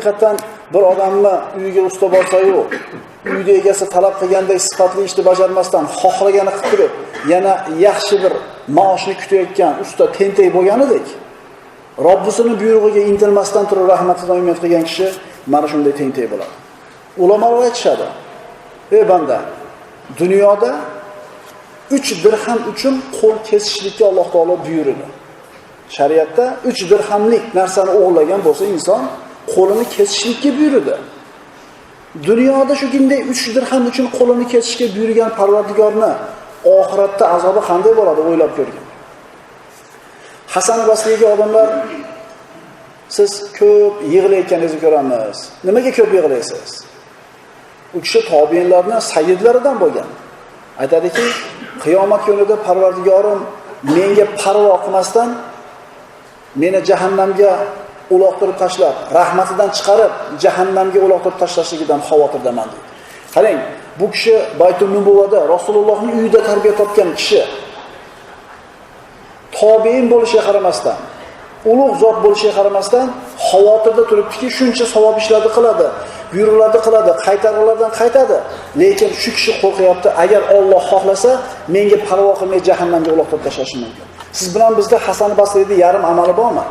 Haqiqatan bir odamni uyiga usta borsa-yu, uyda egasi talab qilgandek sifatli ishni bajarmasdan xohlagani qilib turib, yana yaxshi bir maoshni kutayotgan usta tentak bo'lganidek, Robbisining buyrug'iga intilmasdan turib rahmatidan umid qilgan kishi mana shunday tentak bo'ladi. Ulamolar aytishadi: "Ey banda, dunyoda 3 dirham uchun qo'l kesishlikka Alloh taolo buyurdi. Shariatda 3 dirhamlik narsani o'g'irlagan bo'lsa inson qo'lini kesishlikka buyurdi. Dunyoda shu kunday 3 dirham uchun qo'lini kesishga buyurgan Parvardigorni oxiratda azobi qanday bo'ladi o'ylab ko'rgin." Hasan Basriyga odamlar siz ko'p yig'layotganingizni ko'ramiz. Nimaga ko'p yig'laysiz? U kishi tobiinlarning sayyidlaridan bo'lgan. Aytadiki, qiyomat kunida Parvardigorim menga parvo qilmasdan meni jahannamga uloqtirib tashlab, rahmatidan chiqarib, jahannamga uloqtirib tashlashligidan xavotirdaman deydi. Qarang, bu kishi Baytun Nubuvvada Rasulullohning uyida tarbiya topgan kishi. Tobiin bo'lishiga qaramasdan, ulug' zot bo'lishiga qaramasdan xavotirda turibdiki, shuncha savob ishlarni qiladi, buyruqlarni qiladi, qaytarillardan qaytadi, lekin shu kishi qo'rqyapti, agar Alloh xohlasa, menga parvo qilmay jahannamga uloqtirib tashlashi mumkin. Siz bilan bizda Hasan Basriyda yarim amali bormi?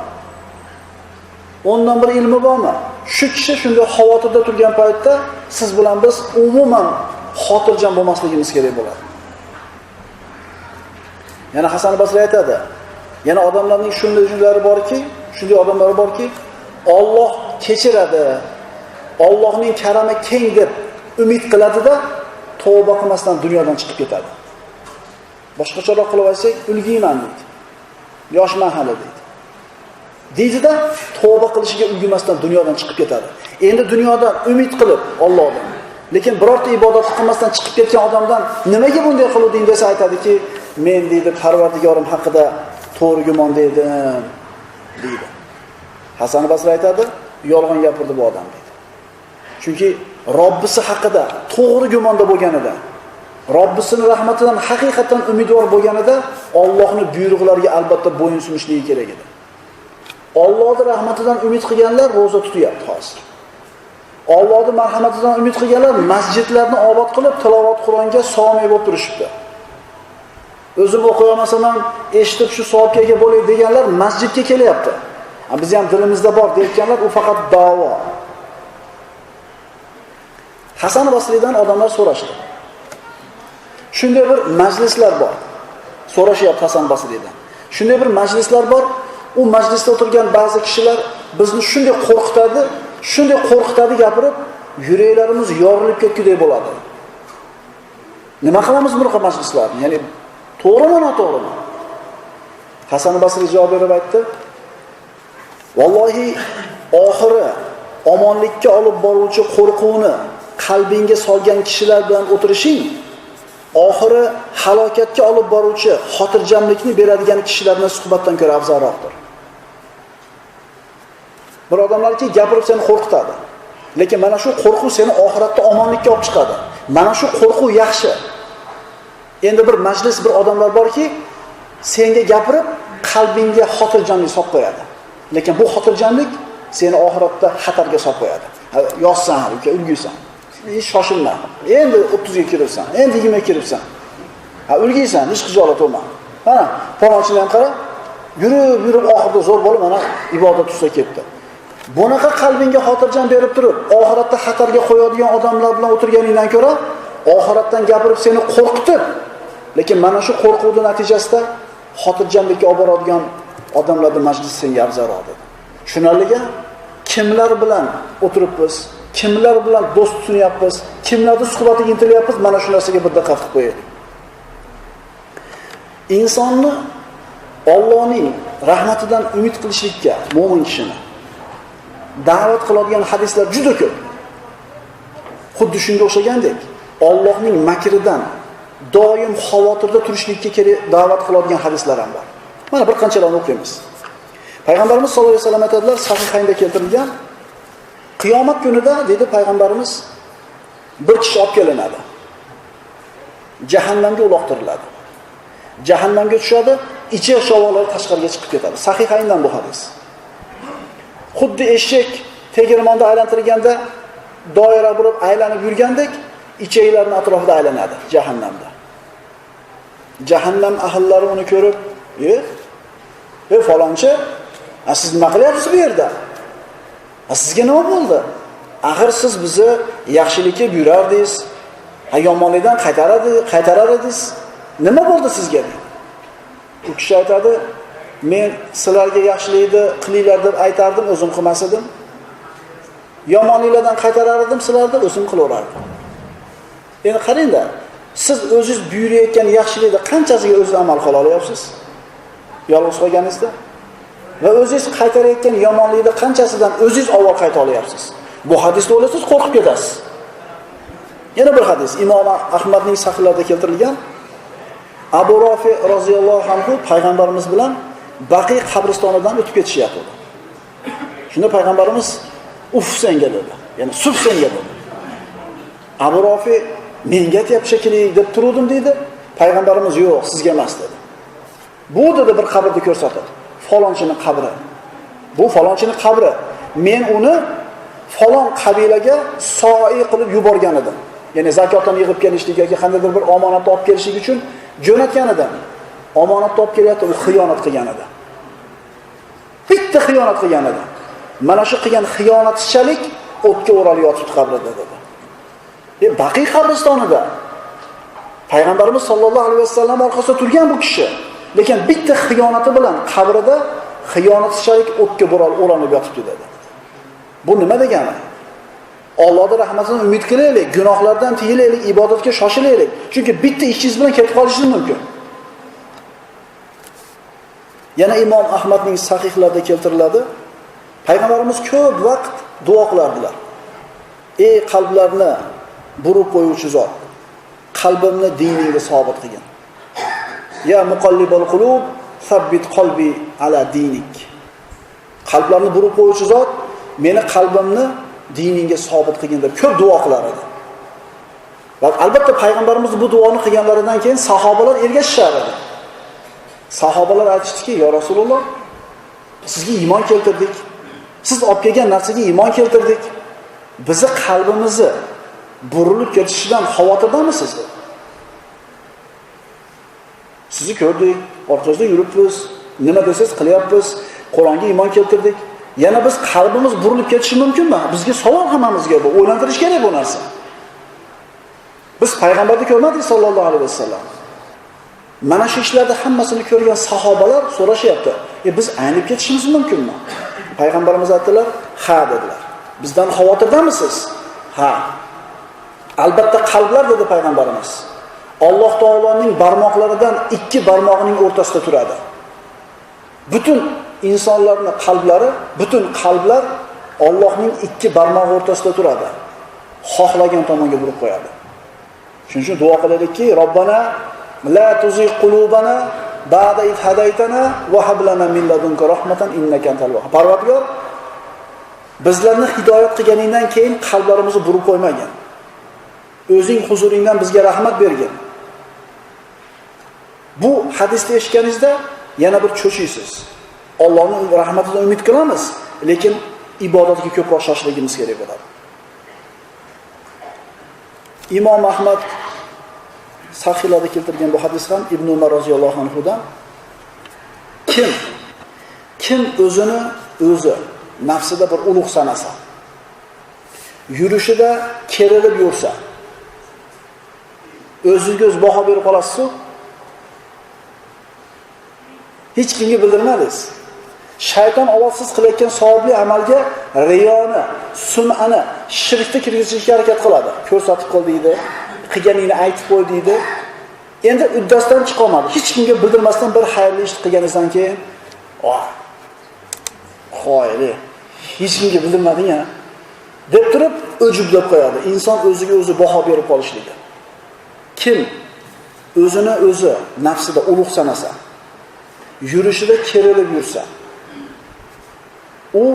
Ondan bir ilmi bormi? Shu kishi shunday xavotirda turgan paytda siz bilan biz umuman xotirjam bo'lmasligimiz kerak bo'ladi. Yana Hasan Basriy aytadi, yana odamlarning shunday borki, shunday odamlar borki, Alloh kechiradi, Allohning karami keng deb umid qiladida, tavba qilmasdan dunyodan chiqib ketadi. Boshqacharoq qilib aytsak, ulgiyman deydi. Yoshman hali deydi. Deydida tavba qilishiga ulgurmasdan dunyodan chiqib ketadi. Endi dunyodan umid qilib Allohdan, lekin birorta ibodat qilmasdan chiqib ketgan odamdan nimaga bunday qilding desa aytadiki, men deydi Parvardigorim haqida to'g'ri gumonda edim deydi. Hasan Basri aytadi, yolg'on gapirdi bu odam deydi. Chunki Robbisi haqida to'g'ri gumonda bo'lganida, Robbisining rahmatidan haqiqatan umidvor bo'lganida Allohning buyruqlariga albatta bo'yin sunishligi kerak edi. Allohning rahmatidan umid qilganlar roza tutyapti hozir. Allohning marhamatidan umid qilganlar masjidlarni obod qilib, tilovat Qur'onga somiy bo'lib turishibdi. O'zim o'qiy olmasam ham eshitib shu savobga ega bo'lay deganlar masjidga kelyapti. Biz ham dilimizda bor deyotganlar u faqat da'vo. Hasan Basriydan odamlar so'rashdi. Shunday bir majlislar bor. So'rashyapti Hasan Basriydan. Shunday bir majlislar bor. U majlisda o'tirgan ba'zi kishilar bizni shunday qo'rqitadi, shunday qo'rqitadi gapirib, yuraklarimiz yorilib ketgudek bo'ladi. Nima qilamiz bunaqa majlislarni? Ya'ni to'g'rimi, noto'g'rimi? Hasan Basriy javob berib aytdi: "Vallohi oxiri omonlikka olib boruvchi qo'rquvni qalbingga solgan kishilar bilan o'tirishing, oxiri halokatga olib boruvchi xotirjamlikni beradigan kishilar bilan suhbatdan ko'ra afzalroqdir." Bir odamlarki gapirib seni qo'rqitadi. Lekin mana shu qo'rquv seni oxiratda omonlikka olib chiqadi. Mana shu qo'rquv yaxshi. Endi bir majlis, bir odamlar borki, senga gapirib qalbingga xotirjamlik solib qo'yadi. Lekin bu xotirjamlik seni oxiratda xatarga solib qo'yadi. Yoshsan hali, uka, ulguysan. Hech shoshilma. Endi 30 ga kiribsan, endi 20 ga kiribsan. Ha, ulguysan, hech xijolat bo'lma. Mana, palonchini ham qara, yurib, yurib oxirida zo'r bo'lib mana ibodat tutsa ketdi. Bunaqa qalbingga xotirjam berib turib, oxiratda xatarga qo'yadigan odamlar bilan o'tirganingdan ko'ra, oxiratdan gapirib seni qo'rqitib, lekin mana shu qo'rquvning natijasida xotirjamlikka olib boradigan odamlarning majlisi senga afzalroq dedi. Shunaliga kimlar bilan o'tiribmiz, kimlar bilan do'st tutunyapmiz, kimlarning suhbatiga intilyapmiz, mana shu narsaga bir diqqat qilib qo'yaylik. Insonni Allohning rahmatidan umid qilishlikka mo'min kishini da'vat qiladigan hadislar juda ko'p. Xuddi shunga o'xshagandek, Allohning makridan doim xavotirda turishlikka kerak da'vat qiladigan hadislar ham bor. Mana bir qanchalarini o'qiymiz. Payg'ambarimiz sollallohu alayhi vasallam aytadilar, Sahihaynda keltirilgan, qiyomat kunida dedi payg'ambarimiz, bir kishi olib kelinadi. Jahannamga uloqtiriladi. Jahannamga tushadi, ichi shovollari tashqariga chiqib ketadi. Sahihayndan bu hadis. Xuddi eshak tegirmonda aylantirganda doira bo'lib aylanib yurgandek ichaklarning atrofida aylanadi jahannamda. Jahannam ahllari uni ko'rib, "Ey falonchi, siz nima qilyapsiz bu yerda? Sizga nima bo'ldi? Axir siz bizni yaxshilikka buyurardingiz, yomonlikdan qaytarar edingiz. Nima bo'ldi sizga?" deydi. U kishi aytadi, "Men sizlarga yaxshilikni qilinglar deb aytardim, o'zim qilmas edim. Yomonliklardan qaytarar edim, sizlarni o'zim qilaverardim." Endi qarangda, siz o'zingiz buyurayotgan yaxshilikni qanchasiga o'zingiz amal qila olyapsiz? Yolg'iz qolganingizda va o'zingiz qaytarayotgan yomonlikni qanchasidan o'zingiz avval qayta olyapsiz? Bu hadisni o'ylasangiz qo'rqib ketasiz. Yana bir hadis Imom Ahmadning sahihlarida keltirilgan. Abu Rofi roziyallohu anhu payg'ambarimiz bilan Baqiy qabristonidan o'tib ketishyapti. Shunda payg'ambarimiz uf senga dedi. Ya'ni suf senga dedi. Abu Rofi menga aytyapti shekilli deb turdim deydi. Payg'ambarimiz yo'q, sizga emas dedi. Bu dedi bir qabrni ko'rsatdi. Falonchining qabri. Bu falonchining qabri. Men uni falon qabilaga soi qilib yuborgan edim. Ya'ni zakotdan yig'ib kelishlik yoki qandaydir bir omonatni olib kelishlik uchun jo'natgan edim. Omonatni olib kelyapti, u xiyonat qilgan edi. Bitta xiyonat qilgan edi. Mana shu qilgan xiyonatchilik o'tga o'ralib yotibdi qabrida dedi. Baqiy qabristonida Payg'ambarimiz sollallohu alayhi vasallam orqasida turgan bu kishi, lekin bitta xiyonati bilan qabrida xiyonatchilik o'tga o'ranib yotibdi dedi. Bu nima degani? Allohning rahmatini umid qilaylik, gunohlardan tiyilaylik, ibodatga shoshilaylik. Chunki bitta ishingiz bilan ketib qolishingiz mumkin. Yana Imom Ahmadning sahihlarida keltiriladi. Payg'ambarimiz ko'p vaqt duo qilardilar. Ey qalblarni burib qo'yuvchi zot, qalbimni diningga sobit qilgin. Ya muqallibal qulub, sabbit qalbi ala dinik. Qalblarni burib qo'yuvchi zot, meni qalbimni diningga sobit qilgin deb ko'p duo qilar edi. Va albatta payg'ambarimiz bu duoni qilganlaridan keyin sahobalar ergashishar edi. Sahobalar aytishdiki, "Ya Rasululloh, sizga iymon keltirdik. Siz olib kelgan narsaga iymon keltirdik. Bizi qalbimizni burilib ketishidan xavotirdamisiz?" Sizni ko'rdik, orqangizda yuribmiz, nima desangiz qilyapmiz, Qur'onga iymon keltirdik. Yana biz qalbimiz burilib ketishi mumkinmi? Bizga savol hammamizga bu, o'ylantirish kerak bu narsa. Biz payg'ambarni ko'rmadik sollallohu alayhi vasallam. Mana shu ishlarda hammasini ko'rgan sahobalar so'rashyapti. Biz aynib ketishimiz mumkinmi? Payg'ambarimiz aytdilar, "Ha" dedilar. Bizdan xavotirdamisiz? Ha. Albatta qalblar dedi payg'ambarimiz. Alloh taoloning barmoqlaridan ikki barmog'ining o'rtasida turadi. Butun insonlarning qalblari, butun qalblar Allohning ikki barmog'i o'rtasida turadi. Xohlagan tomonga burib qo'yadi. Shuning uchun duo qilaylikki, Robbana la tuzigh qulubana ba'da iz hadaytana va hab lana min ladunka rahmatan innaka antal wahhab. Parvardigor, bizlarni hidoyat qilganingdan keyin qalblarimizni burib qo'ymagin. O'zing huzuringdan bizga rahmat bergin. Bu hadisni eshitganingizda yana bir cho'chiysiz. Allohning rahmatidan umid qilamiz, lekin ibodatga ko'proq shoshilishimiz kerak bo'ladi. Imom Ahmad sahihlarda keltirgan bu hadis ham Ibn Umar roziyallohu anhudan kim o'zini o'zi nafsida bir ulug' sanasa, yurishida kerilib yursa, o'zingizga o'z baho berib qolasiz-ku, hech kimga bildirmadingiz. Shayton ovozsiz qilayotgan savobli amalga riyoni, sum'ani, shirkni kirgizishga harakat qiladi. Ko'rsatib qo'y deydi, qilganingni aytib qo'y deydi. Endi uddasidan chiqa olmadi. Hech kimga bildirmasdan bir xayrli ish qilganingizdan keyin, "Oh, qoyili, hech kimga bildirmading-a?" deb turib ujub deb qo'yadi. Inson o'ziga o'zi baho berib qolishligi. Kim o'zini o'zi nafsida ulug' sanasa, yurishida kerilib yursa, u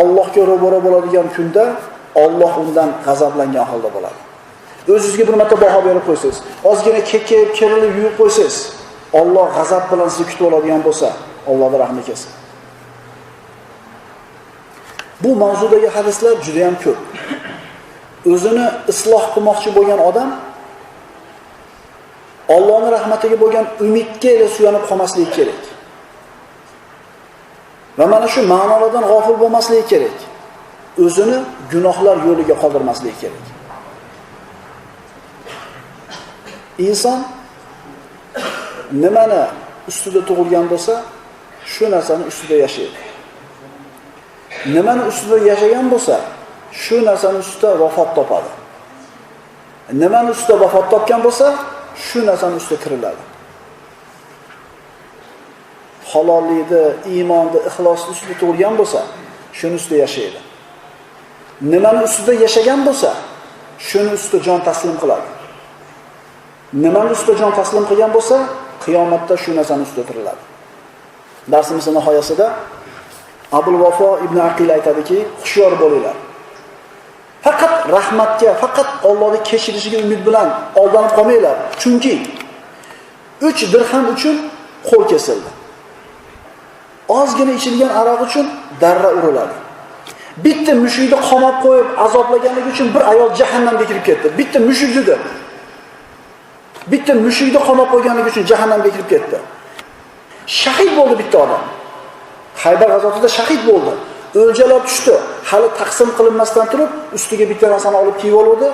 Allohga ro'baro bo'ladigan kunda Alloh undan g'azablangan holda bo'ladi. O'zingizga bir marta baho berib qo'ysangiz, ozgina kekayib, kerilib yurib qo'ysangiz, Alloh g'azab bilan sizni kutib oladigan bo'lsa, Allohning rahmi kelsin. Bu mavzudagi hadislar juda ham ko'p. O'zini isloh qilmoqchi bo'lgan odam Allohning rahmatiga bo'lgan umidga suyanib qolmasligi kerak. Va mana shu ma'nolardan g'ofil bo'lmasligi kerak. O'zini gunohlar yo'liga qoldirmasligi kerak. Inson nimani ustida tug'ilgan bo'lsa, shu narsani ustida yashaydi. Nimani ustida yashagan bo'lsa, shu narsani ustida vafot topadi. Nimani ustida vafot topgan bo'lsa, shu narsani ustida tiriladi. Halollikni, iymonni, ixlosni ustida tug'ilgan bo'lsa, shuni ustida yashaydi. Nimani ustida yashagan bo'lsa, shuni ustida jon taslim qiladi. Nimani ustida jon taslim qilgan bo'lsa, qiyomatda shu narsani ustida tiriladi. Darsimizning nihoyasida Abul Vafo ibn Aqil aytadiki, hushyor bo'linglar. Faqat rahmatga, faqat Allohning kechirishiga umid bilan aldanib qolmanglar. Chunki 3 dirham uchun qo'l kesildi. Ozgina ichilgan aroq uchun darra uriladi. Bitta mushukni qamab qo'yib azoblaganligi uchun bir ayol jahannamga kirib ketdi. Bitta mushuk dedi. Bitta mushukni qamab qo'yganligi uchun jahannamga kirib ketdi. Shahid bo'ldi bitta odam. Xaybar g'azotida shahid bo'ldi. O'ljalar tushdi. Hali taqsim qilinmasdan turib, ustiga bitta narsani olib kiyib oldi.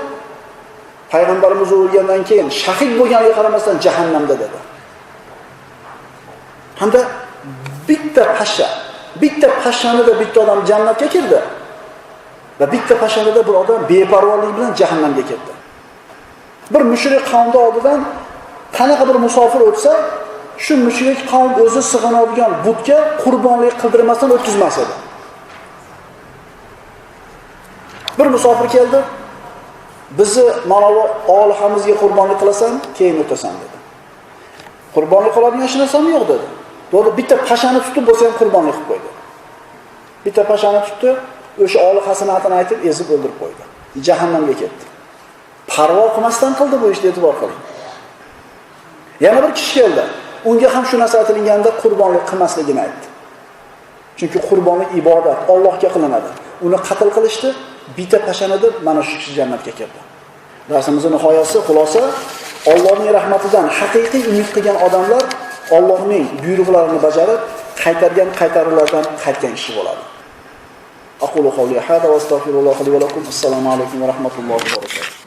Payg'ambarimiz o'lgandan keyin shahid bo'lganiga qaramasdan jahannamda dedi. Hamda bitta pasha, bitta pashanida bitta odam jannatga kirdi va bitta pashanida bir odam beparvolik bilan jahannamga kirdi. Bir mushrik qavmning oldidan qanaqa bir musofir o'tsa, shu mushrik qavm o'zi sig'inadigan butga qurbonlik qildirmasdan o'tkazmas edi. Bir musofir keldi, bizni mana bu olihamizga qurbonlik qilasan, keyin o'tasan dedi. Qurbonlik qiladigan hech narsam yo'q dedi. To'g'ri, bitta pashani tutib bo'lsa ham qurbonlik qilib qo'ydi. Bitta pashani tutdi, o'sha olihasini atini aytib ezib o'ldirib qo'ydi. Jahannamga ketdi. Parvo qilmasdan qildi bu ishni, e'tibor qiling. Yana bir kishi keldi. Unga ham shu narsa aytilganda qurbonlik qilmasligini aytdi. Chunki qurbonlik ibodat, Allohga qilinadi. Uni qatl qilishdi, bitta pashani deb mana shu kishi jannatga kirdi. Darsimizning nihoyasi, xulosa, Allohning rahmatidan haqiqiy umid qilgan odamlar Allohning buyruqlarini bajarib, qaytargan qaytaruvlardan qaytgan kishi bo'ladi. Aqulu qawli hada va astagfirulloha li va lakum. Assalomu alaykum va rahmatullohi va barakatuh.